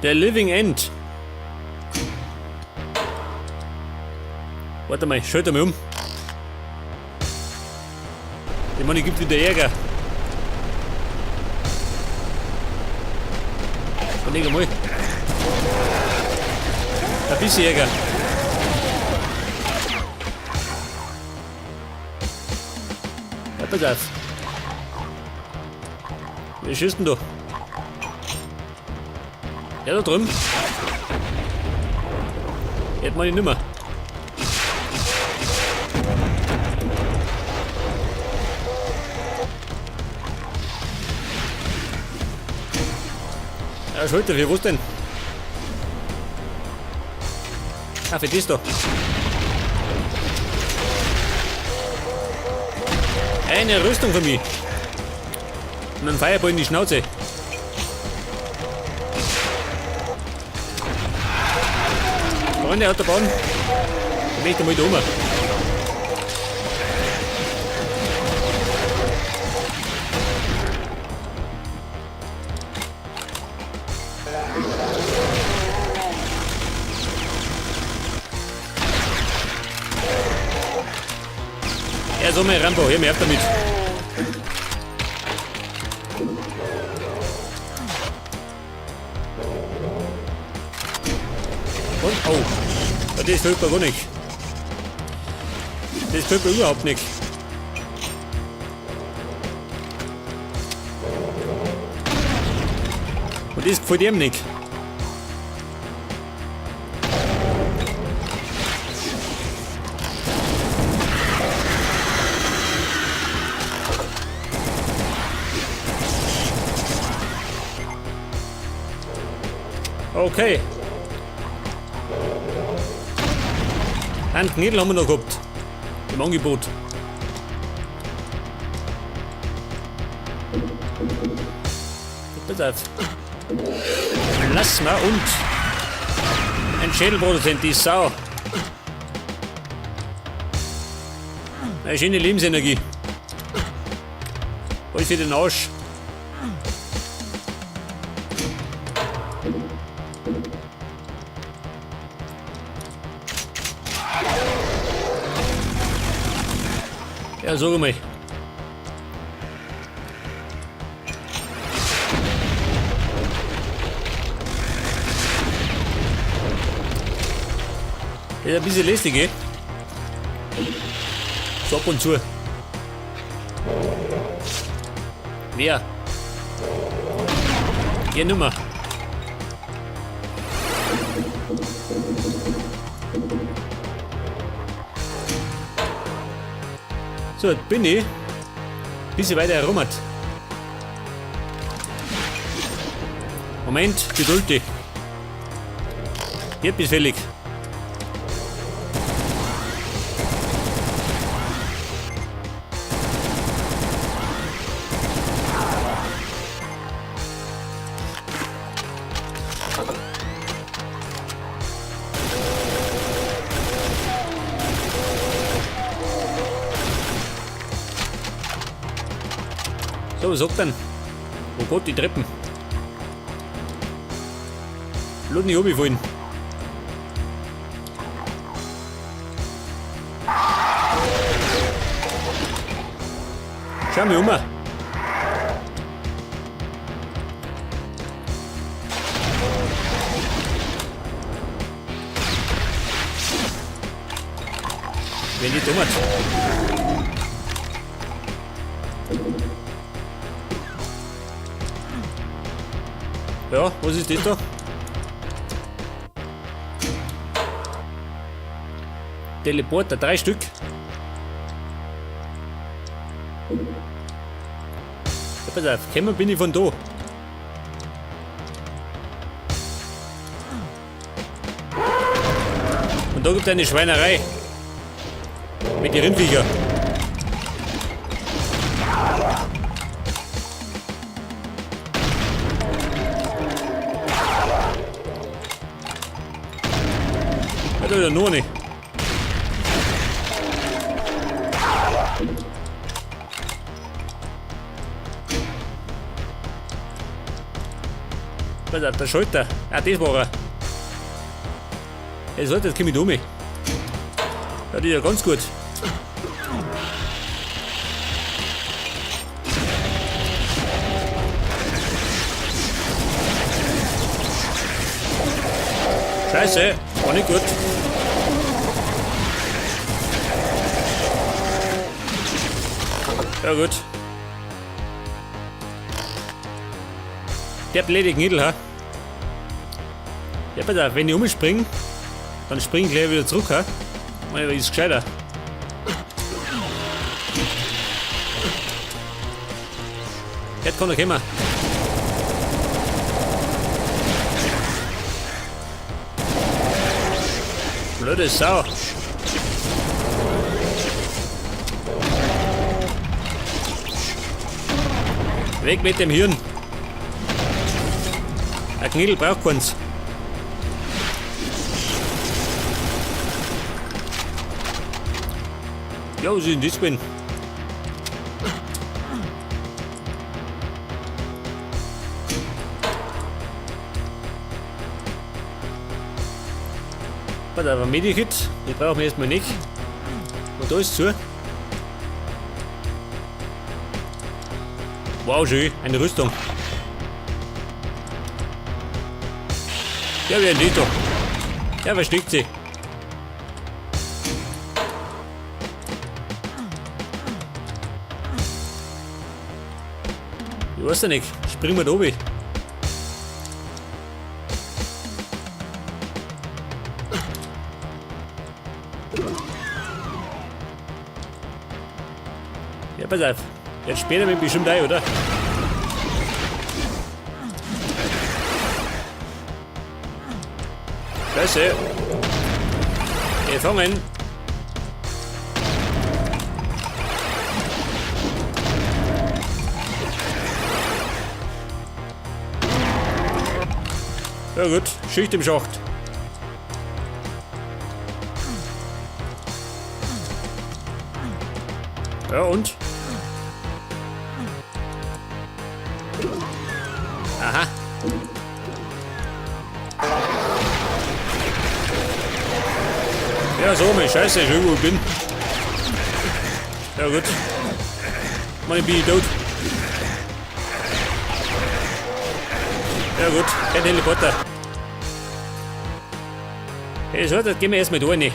Der Living End. Warte mal, schalte mal um. Ich meine, gibt wieder Ärger. Überleg mal. Ein bisschen Ärger. Ja, pass auf. Wer schießt denn da? Ja, da drüben. Hätte man ihn nimmer. Ja, Schulter, wie was denn? Ah, für das da. Eine Rüstung für mich. Und einen Fireball in die Schnauze. Freunde Autobahn. Da bin ich mal da oben. Ja, so mein Rambo, hör mir auf damit. Und, oh, ja, das fällt mir gar nicht. Das fällt mir überhaupt nicht. Und das gefällt ihm nicht. Okay. Einen Knädel haben wir noch gehabt. Im Angebot. Pass auf. Plasma und ein Schädelproduzent, die Sau. Eine schöne Lebensenergie. Alles für den Arsch. Ja, sag mal. Das ist ein bisschen lästig, eh? So ab und zu. Wer? Geh nimmer. So, jetzt bin ich ein bisschen weiter herum. Moment, Geduld dich. Hier bist fällig. So, was sagt denn? Oh Gott, die Treppen. Lud nicht runterfallen. Schau mich um. Wenn die dummert. Ja, was ist das da? Teleporter, 3 Stück. Ja, pass auf, gekommen bin ich von da. Und da gibt es eine Schweinerei. Mit den Rindviecher. Da ist ja nur nicht. Pass auf, der Schalter. Ah, das war er. Jetzt warte, jetzt komm ich da um. Ja, das ist ja ganz gut. Scheiße, war nicht gut. Ja gut. Der blöde Gnidl, ha? Ja, pass auf, wenn ich umspringe, dann spring ich gleich wieder zurück, ha? Meine, das ist gescheiter. Jetzt kann er kommen. Blöde Sau. Weg mit dem Hirn. Ein Knidel braucht keins. Ja, was ist denn das gewesen? Pass auf, ein Medikit, die brauchen wir erstmal nicht. Und da ist zu. Wow, schön, eine Rüstung. Ja, wer denn die da? Der versteckt sich. Ich weiß ja nicht, springen wir da oben. Ja, pass auf. Jetzt später mich bestimmt ein, oder? Scheiße. Gefangen. Ja gut, Schicht im Schacht. Ja und? Aha. Ja, so, meine Scheiße, schön, wo ich bin. Ja gut. Mann, bin ich tot. Ja gut, kein Helikopter. Hey, so, das gehen wir erstmal da rein.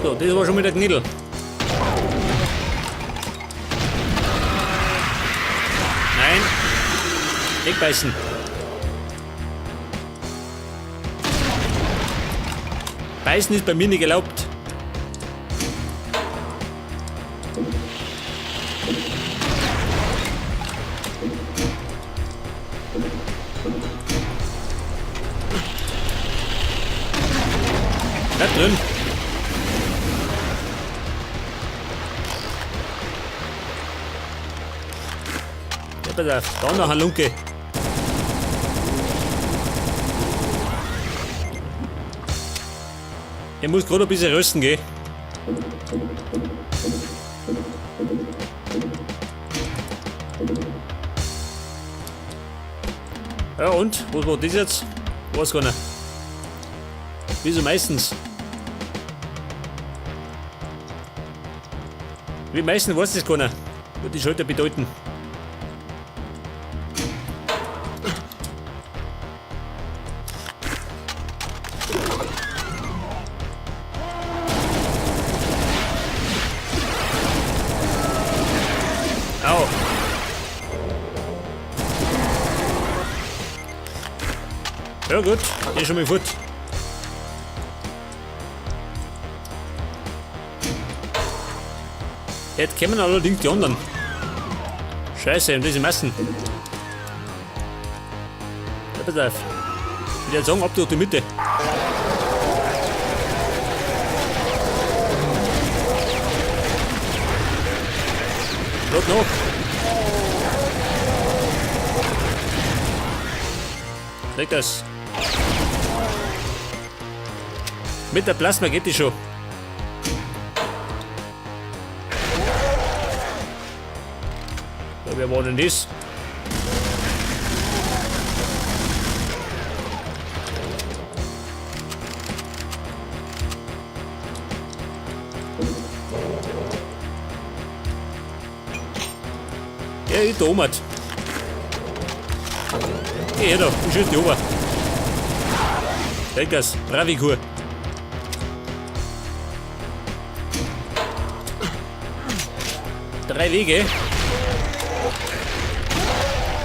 So, das war schon mal der Knidel. Nein. Wegbeißen. Beißen ist bei mir nicht erlaubt. Bleib drin. Ja, pass auf, da noch ein Lunke. Ich muss gerade ein bisschen rösten gehen. Ja und? Was war das jetzt? Weiß gar nicht. Wieso meistens? Wie meistens weiß das keiner. Was die Schalter bedeuten. Au. Ja gut, geh schon mal fort. Jetzt kommen allerdings die anderen. Scheiße, und diese Massen. Ja, pass auf. Ich würde sagen, ab durch die Mitte. Lad nach. Leg das. Mit der Plasma geht die schon. Ja, wer war denn das? Ja, ich da oben. Geh her da, ich schieß die oben. Leckers, Bravikur. Drei Wege.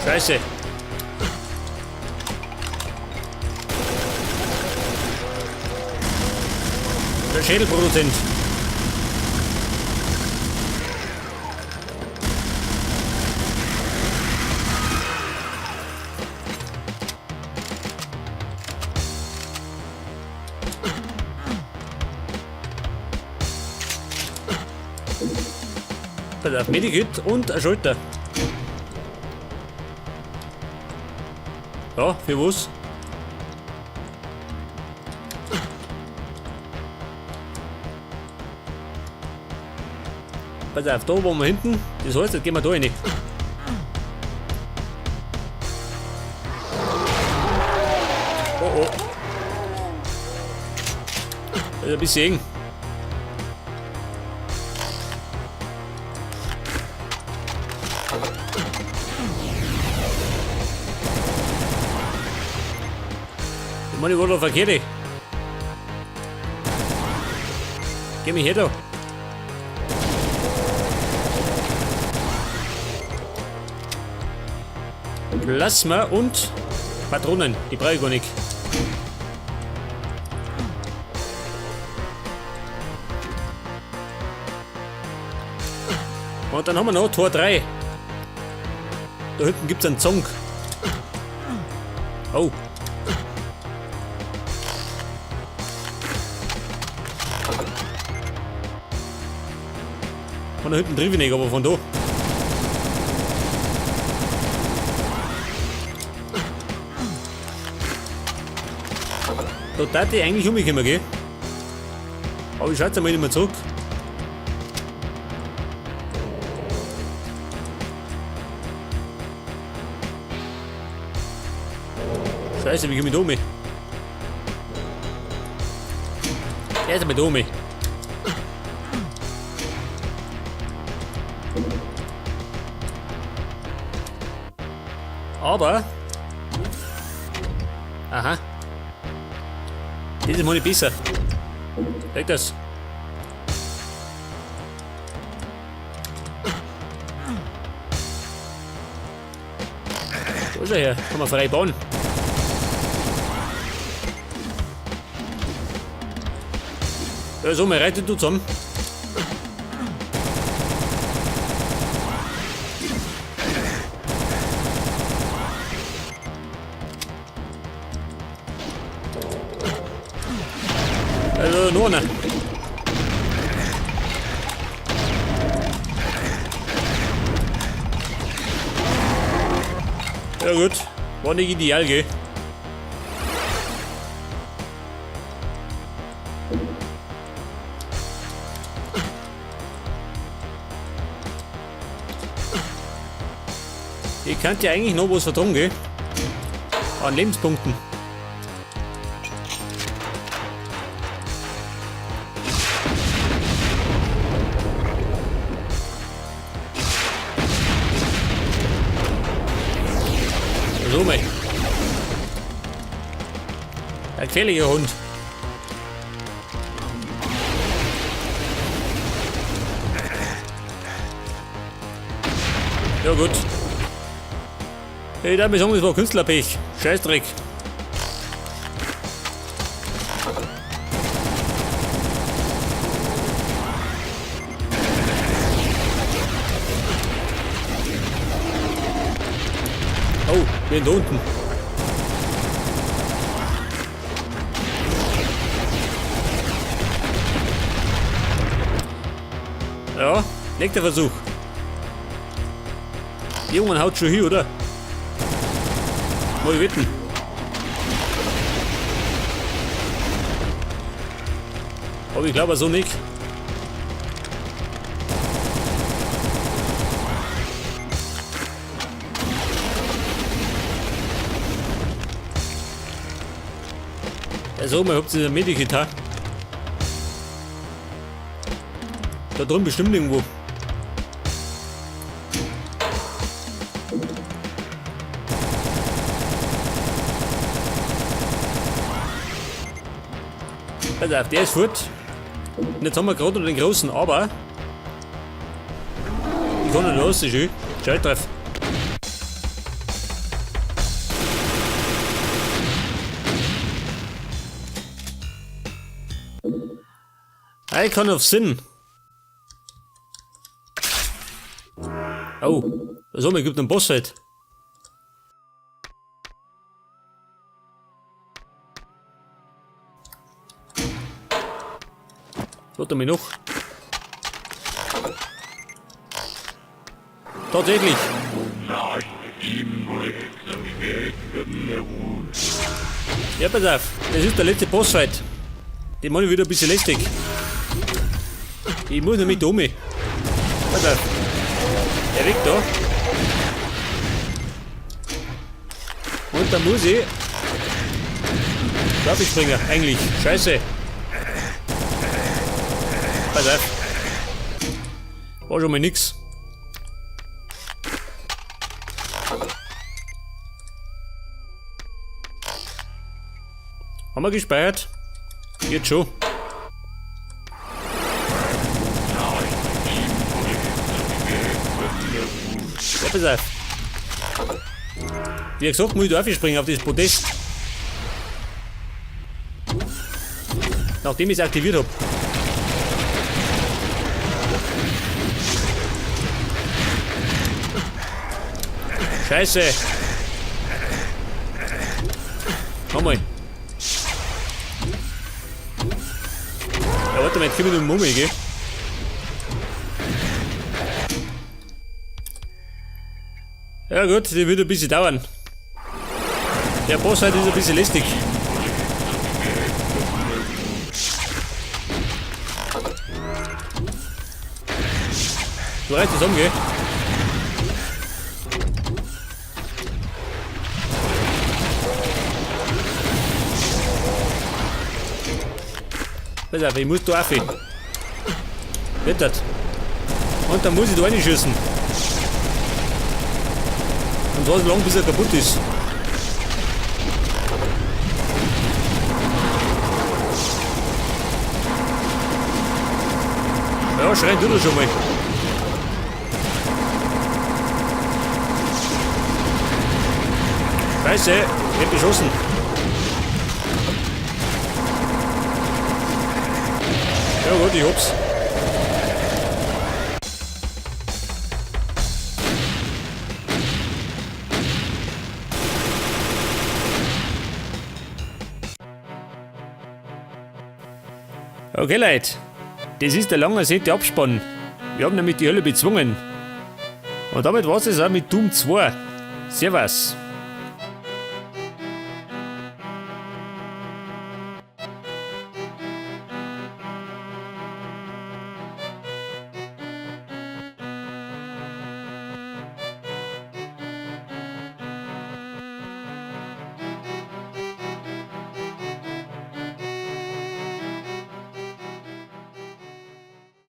Scheiße. Der Schädelproduzent. Pass auf, Medikit und eine Schulter. Ja, für was? Pass auf, da waren wir hinten. Das heißt, jetzt gehen wir da rein. Oh oh. Das ist ein bisschen eng. Ich meine, ich war da verkehrt. Geh mich her da. Plasma und Patronen, die brauche ich gar nicht. Und dann haben wir noch Tor 3. Da hinten gibt's einen Zonk. Oh. Von da hinten triff ich nicht, aber von da. Da darf ich eigentlich umkommen, gell? Aber ich schau jetzt einmal nicht mehr zurück. Scheiße, wie komme ich da um? Erst einmal da um. Aber. Aha. Das ist mal nicht besser. Leg das. Wo ist er her? Kann man frei bauen. Ja, so, mal reitet du zusammen. Also, nur einer. Ja gut, war nicht ideal, gell? Ich könnte ja eigentlich noch was vertragen, gell? An Lebenspunkten. So, mei. Ein gefährlicher Hund. Ja gut. Ich darf mir sagen, das war Künstlerpech. Scheißdreck. Oh, wir sind da unten. Ja, nächster Versuch. Irgendwann haut schon hin, oder? Mal wetten. Aber ich glaube so nicht. Also, man habt ihr ein Medikit, ha? Da drüben bestimmt irgendwo. Pass auf, der ist fort. Und jetzt haben wir gerade noch den großen, aber ich kann nicht raus, schön. Schau drauf. Icon of Sin. Oh, so, mir gibt einen Bossfight. Warte mal noch. Tatsächlich. Ja, pass auf. Das ist der letzte Bossfight. Den mache ich wieder ein bisschen lästig. Ich muss nämlich da um. Pass auf. Der weg da. Und dann muss ich Darf ich springen? Eigentlich. Scheiße. Pass auf. War schon mal nix. Haben wir gespeichert? Jetzt schon. Ja, pass auf. Wie gesagt, muss ich da springen auf das Podest. Nachdem ich es aktiviert habe. Scheiße! Nochmal. Ja, warte mal, jetzt krieg ich nur Mummi, gell? Ja gut, die wird ein bisschen dauern. Der Boss halt ist ein bisschen lästig. Du reißt es um, gell? Pass auf, ich muss da auf. Wird das? Und dann muss ich da reinschießen. Und zwar so lange, bis er kaputt ist. Ja, schreien tut er schon mal. Scheiße, ich hab beschossen. Ja gut, ich hab's. Okay, Leute, das ist der lang ersehnte Abspann. Wir haben nämlich die Hölle bezwungen. Und damit war's es auch mit Doom 2. Servus.